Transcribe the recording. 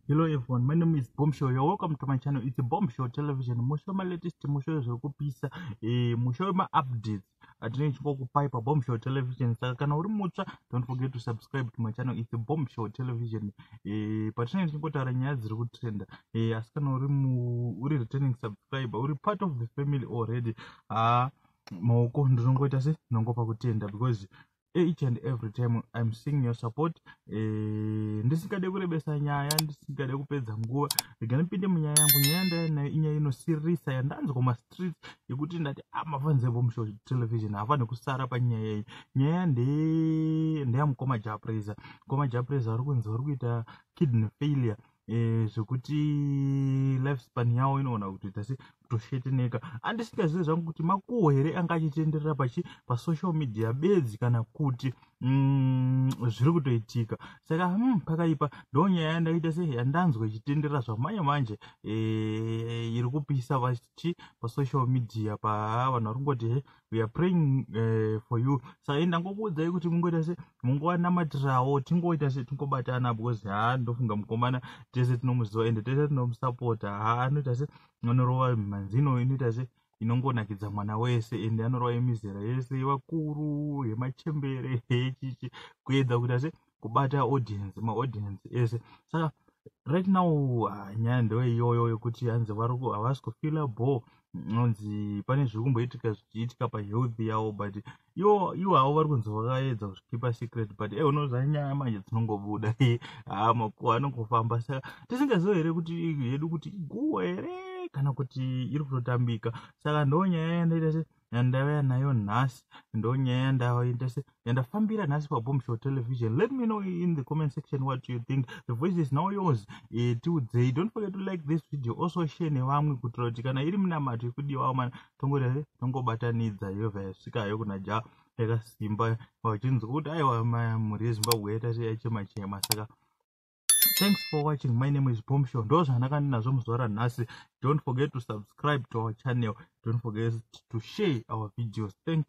Hello everyone, my name is Bomb Show. You're welcome to my channel. It's a Bomb Show Television. Musho ma latest, musho zvekupisa, musho ma updates atinenge tichingokupai pa Bomb Show Television. Saka kana uri mutsva, don't forget to subscribe to my channel. It's a Bomb Show Television. Patinenge tichingotaura nyaya dziri kutrenda. Asi kana uri mu uri returning subscriber, uri part of the family already. Ah, maoko ndinongoita se ndinongopa kutenda because each and every time I'm seeing your support. Ndisingade kurebesa nyaya, ndisingade kupedza nguva, rega ndipinde munyaya yangu. Nyaya yandaya nayo inyaya inosiririsa yandanzwa kumastreets, yekuti ndati, ah, mafans eBomb Show Television haafaniri kusara panyaya iyi. Nyaya ndeyamukoma Jah Prayzah. Mukoma Jah Prayzah vari kunzi vari kuita kidney failure, zvekuti lifespan yavo inoona kutoita se kutosheteneka. Andisingazivi zvangu kuti makuhwa here anga achitenderera pachi pasocial media bedzi, kana kuti zviri kutoitika. Saka pakaipa. Ndo nyaya yandaita se yandanzwa ichitenderera zvamanje manje, iri kupisa pachi pasocial media, pa vanhu vari kungoti, "He, we are praying for you." Saka ndangokuudzai kuti mungoita se mungovanamatirawo, tingoita se tingobatana, because ha, ndofunga mukomana tese tinomuziva ende tese tinomusapota. Ha, anoita se anorova mhanzino inoita se inongonakidza mwana wese, ende anorova yemizera yese, yevakuru, yemachembere, yechichi, kuedza kuita se kubata audience, maaudience ese. Saka right now nyaya ndoiyoyo yekuti hanzi havasi kufeela bho, nonzi pane zviri kumboitika, zvichiitika pahealth yavo, but iwo havo vari kunzi vakaedza kuzvikeepa secret, but unoziva nyaya manje dzinongobuda, ha, makuhwa anongofamba. Saka tisingazivi here kuti yedu kuti iguhwa here kana kuti iri kutotambika. Saka ndo nyaya yandaita se yandauya nayo nhasi, ndo nyaya yandaita se yandafambira nhasi paBomb Show Television. Let me know in the comment section what you think. The voice is now yours. Tiudzei. Don't forget to like this video, also share nevamwe, kuitira kuti kana iri minamato yekudiwawo mana tongoita tongobatanidza, yobva yasvikayo kuna Jah yakasimba, vachinzwa kuti aiwa, mhuri yeZimbabwe yaita seyachema chema. Saka thanks for watching. My name is Bomb Show. Ndo zvandanga ndinazvo muzuva ranhasi. Don't forget to subscribe to our channel. Don't forget to share our videos. Thanks.